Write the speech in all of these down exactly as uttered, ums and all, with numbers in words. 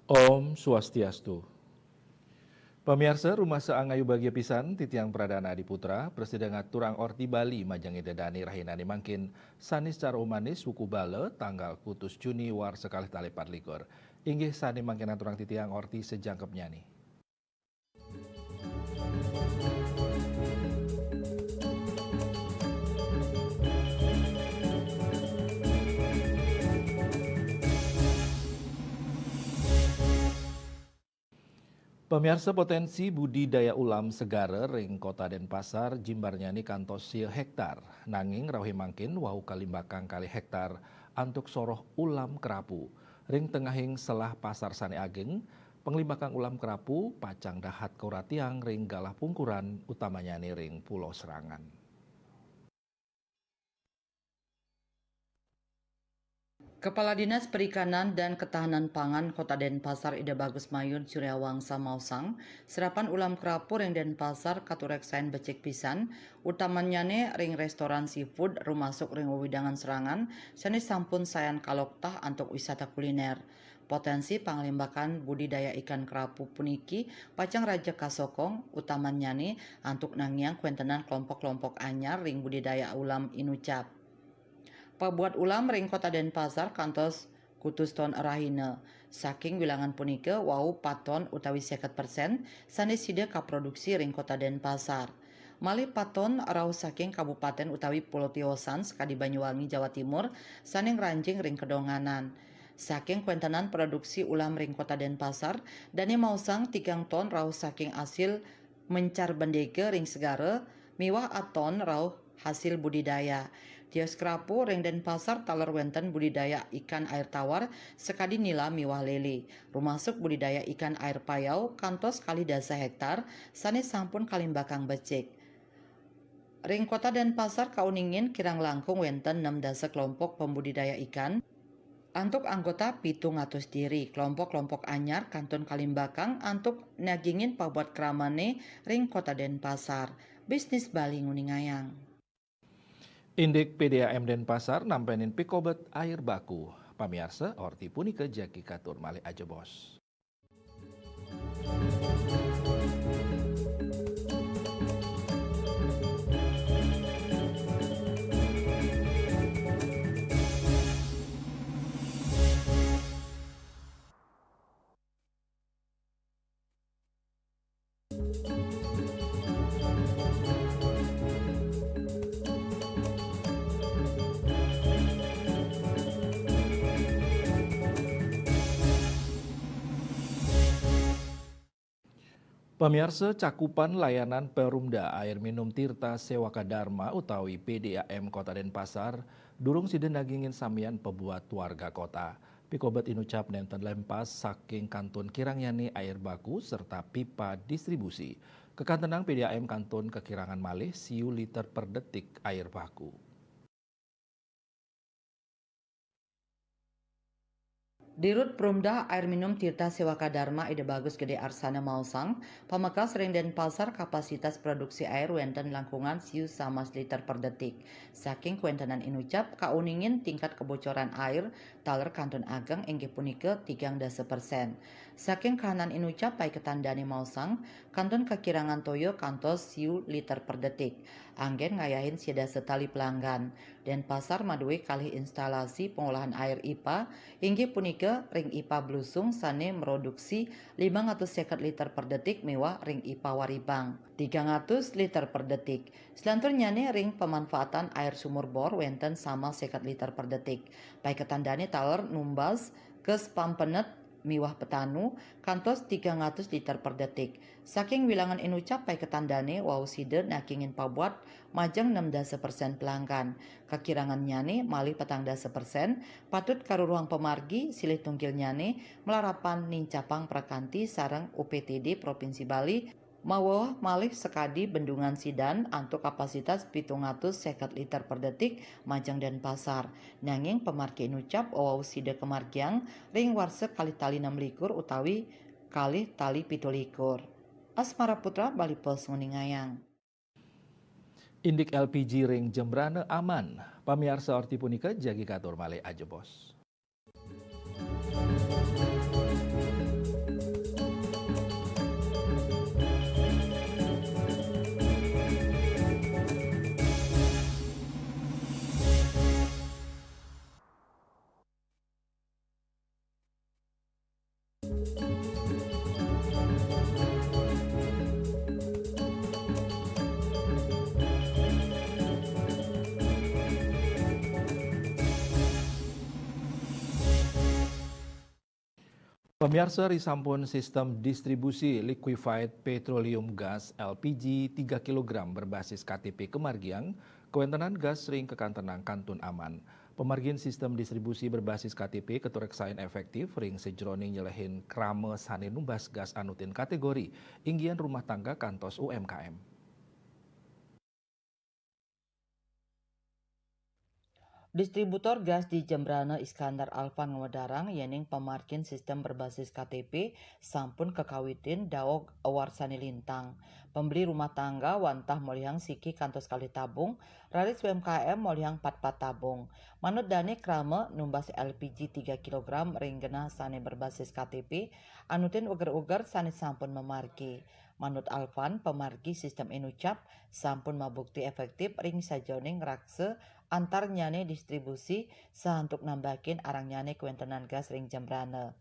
Om Swastiastu. Pamiarsa, rumasa angaya bagia pisan titiang Pradana Adi Putra, prasida ngaturang orti Bali majeng Ida Dane rahinane mangkin, sane sacara umanis wuku bala tanggal kutus Juni warsa kalih tali pat likur. Inggih sane mangkin aturang titiang orti sajangkepnyane. Pamiarsa, potensi budidaya ulam segara ring Kota Denpasar jimbarnyane kantos sia hektar. Nanging rauh mangkin wau kalimbakang kalih hektar antuk soroh ulam kerapu. Ring tengahing selah pasar sane ageng, panglimbakang ulam kerapu pacang dahat kauratiang ring galah pungkuran, utamanyane ring Pulo Serangan. Kepala Dinas Perikanan dan Ketahanan Pangan Kota Denpasar, Ida Bagus Mayun Suryawangsa, maosang, serapan ulam kerapu ring Denpasar katureksain becik pisan, utamanyane ring restoran seafood, rumasuk ring wewidangan Serangan, sane sampun sayan kaloktah antuk wisata kuliner. Potensi panglimbakan budidaya ikan kerapu puniki pacang raja kasokong, utamanyane antuk nangiang kwentenan kelompok-kelompok anyar ring budidaya ulam inucap. Pabuat ulam ring Kota Denpasar kantos kutus ton rahina. Saking wilangan punika, wau pat ton utawi seket persen sane sida kaproduksi ring Kota Denpasar. Malih pat ton rauh saking kabupaten utawi pulo tiosan sakadi Banyuwangi, Jawa Timur, sane ngranjing ring kadonganan. Saking kwentenan produksi ulam ring Kota Denpasar, dane maosang tigang ton rauh saking asil mencar bendega ring segara, miwah aton rauh hasil budidaya. Tios kerapu ring Denpasar taler wenten budidaya ikan air tawar sakadi nila miwah lele, rumasuk budidaya ikan air payau kantos kalih dasa hektar sane sampun kalimbakang becik. Ring Kota Denpasar kauningin kirang langkung wenten nem dasa kelompok pembudidaya ikan. Antuk anggota pitung atus diri, kelompok-kelompok anyar kantun kalimbakang antuk nagingin pabuat kramane ring Kota Denpasar. Bisnis Bali nguningayang. Indik P D A M Denpasar nampenin pikobet air baku. Pamiarsa, orti punika jagi katur malih ajebos. Pamiarsa, cakupan layanan Perumda Air Minum Tirta Sewaka Dharma utawi P D A M Kota Denpasar durung sida nagingin samian pabuat warga kota. Pikobet inucap nenten lempas saking kantun kirangnyane air baku serta pipa distribusi. Kekantenang P D A M kantun kekirangan malih siu liter per detik air baku. Dirut Perumda Air Minum Tirta Sewaka Dharma Ida Bagus Gede Arsana maosang, pamekas ring Denpasar kapasitas produksi air wenten langkungan siu samas liter per detik. Saking kwentenan inucap, kauningin tingkat kebocoran air taler kantun ageng inggih punika tigang dasa persen. Saking kahanan inucap, paiketan dane maosang, kantun kakirangan toya kantos siu liter per detik. Anggen ngayahin sia dasa tali pelanggan. Denpasar madue kalih instalasi pengolahan air I P A, inggih punika ring I P A Blusung sane mroduksi limang atus seket liter per detik miwah ring I P A Waribang, tigang atus liter per detik. Selanturnyane ring pemanfaatan air sumur bor wenten sama seket liter per detik. Paiketan dane taler numbas kes pampenet miwah petanu kantos tigang atus liter per detik. Saking wilangan inucap paiketan dane wau sida nagingin pabuat majeng nem dasa persen pelanggan. Kakirangannyane malih petang dasa persen patut karuruhang pamargi silih tungkilnyane malarapan nincapang prakanti sareng U P T D Provinsi Bali Mawoh malih sakadi bendungan sidan antuk kapasitas pitung atus seket liter per detik majeng Denpasar. Nanging pamargi inucap wau sida kamargiang ring warsa kalih tali enam likur utawi kalih tali pitu likur. Asmara Putra, Bali Post, nguningayang. Indik L P G ring Jembrana aman. Pamiarsa, orti punika jagi katur malih ajebos. Pamiarsa, risampun sistem distribusi liquefied petroleum gas, L P G, tiga kilogram berbasis K T P kamargiang, kawentenan gas ring kakantenang kantun aman. Pamargin sistem distribusi berbasis K T P katureksain efektif ring sajeroning nyelehin krama sane numbas gas anutin kategori, inggihan rumah tangga kantos U M K M. Distributor gas di Jembrana, Iskandar Alfan, ngwedarang yening pamargin sistem berbasis K T P sampun kakawitin daug warsané lintang. Pembeli rumah tangga wantah molihang siki kantos kalih tabung, raris U M K M molihang patpat tabung. Manut dane krama numbas L P G tiga kilogram ring genah sane berbasis K T P, anutin uger-uger sane sampun mamargi. Manut Alfan, pamargi sistem inucap sampun mabukti efektif ring sajeroning ngraksa antarnyane distribusi saha antuk nambakin arangnyane kawentenan gas ring Jembrana.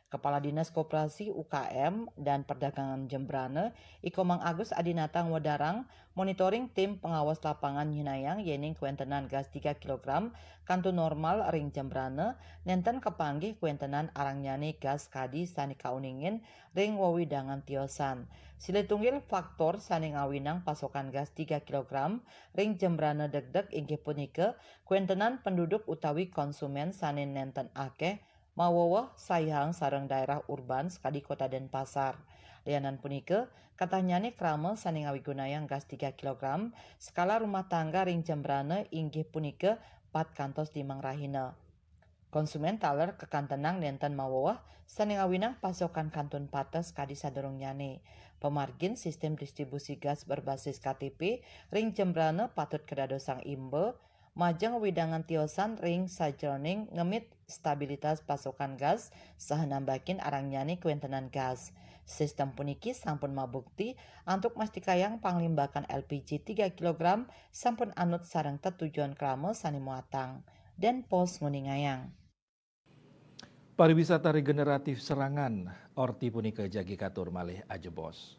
Kepala Dinas Koperasi, U K M, dan Perdagangan Jembrana, I Komang Agus Adinata, ngwedarang monitoring tim pengawas lapangan nyihnayang yening kawentenan gas tiga kilogram kantun normal ring Jembrana, nenten kapanggih kawentenan arangnyane gas kadi sane kauningin ring wewidangan tiosan. Silih tunggil faktor sane ngawinang pasokan gas tiga kilogram ring Jembrana degdeg inggih punika kawentenan penduduk utawi konsumen sane nenten akeh, mawowoh saihang sareng daerah urban sakadi Kota Denpasar. Lianan punika, katahnyane krama sane ngawigunayang gas tiga kilogram skala rumah tangga ring Jembrana inggih punika pat kantos limang rahina. Konsumen taler kakantenang nenten mawowoh sane ngawinang pasokan kantun pateh kadi sadurungnyane. Pamargin sistem distribusi gas berbasis K T P ring Jembrana patut kadadosang imba majeng wewidangan tiosan ring sajeroning ngemit stabilitas pasokan gas saha nambakin arangnyane kawentenan gas. Sistem puniki sampun mabukti antuk mastikayang panglimbakan L P G tiga kilogram sampun anut sareng tetujon krama sane muatang. Denpos nguningayang. Pariwisata regeneratif Serangan, orti punika jagi katur malih ajebos.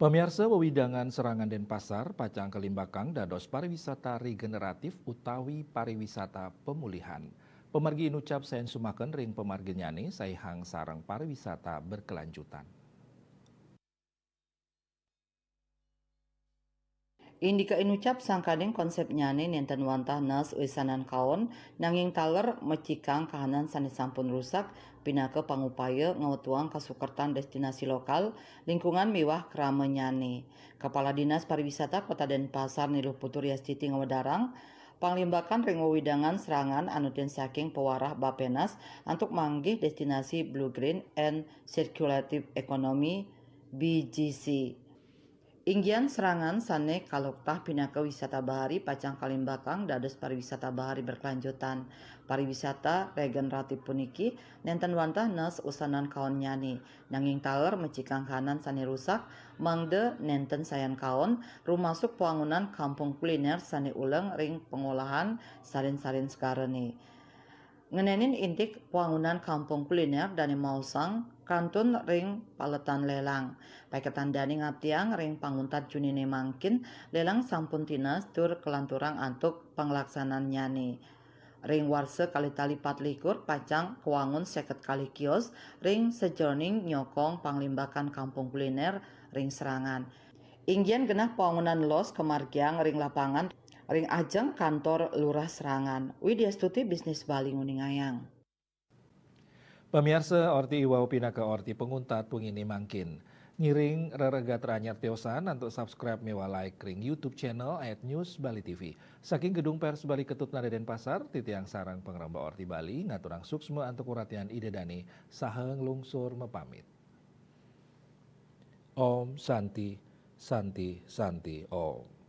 Pamiarsa, wewidangan Serangan Denpasar pacang kalimbakang dados pariwisata regeneratif utawi pariwisata pemulihan. Pamargi inucap sayan sumaken ring pamarginyane saihang sareng pariwisata berkelanjutan. Indika inucap sangkaning konsepnyane nenten wantah naas wisanan kaon, nanging taler mecikang kahanan sane sampun rusak, pinaka pangupaya ngwetuang kasukertan destinasi lokal, lingkungan miwah kramanyane. Kepala Dinas Pariwisata Kota Denpasar, Niluh Putu Riastiti, ngwedarang, panglimbakan ring wewidangan Serangan anutin saking pewarah Bapenas antuk manggih destinasi Blue Green and Circulative Economy, B G C. Inggihan Serangan sane kaloktah pinaka wisata bahari pacang kalimbakang dados pariwisata bahari berkelanjutan. Pariwisata regeneratif puniki nenten wantah naas wisanan kaonnyane, nanging taler mecikang kahanan sane rusak, mangda nenten sayan kaon, rumasuk pawangunan kampung kuliner sane uleng ring pangolahan salin-salin segarane. Ngenenin indik pawangunan kampung kuliner dane maosang kantun ring paletan lelang. Paiketan dane ngaptiang ring panguntat Junine mangkin, lelang sampun tinas tur kalanturang antuk panglaksanannyané. Ring warsa kalih tali patlikur pacang kawangun seket kalih kios ring sajeroning nyokong panglimbakan kampung kuliner ring Serangan. Inggih genah pawangunan los kamargiang ring lapangan ring ajeng kantor Lurah Serangan. Widya Stuti, Bisnis Bali, nguningayang. Pamiarsa, orti iwau pinaka orti panguntat wenginé mangkin. Ngiring reregat anyar tiosan antuk subscribe miwah like ring YouTube channel at News Bali T V. Saking Gedung Pers Bali Ketut Nada Denpasar, titiang sareng pangrembak Orti Bali ngaturang suksma antuk uratian Ida Dané saha nglungsur mapamit. Om Santi, Santi, Santi, Om.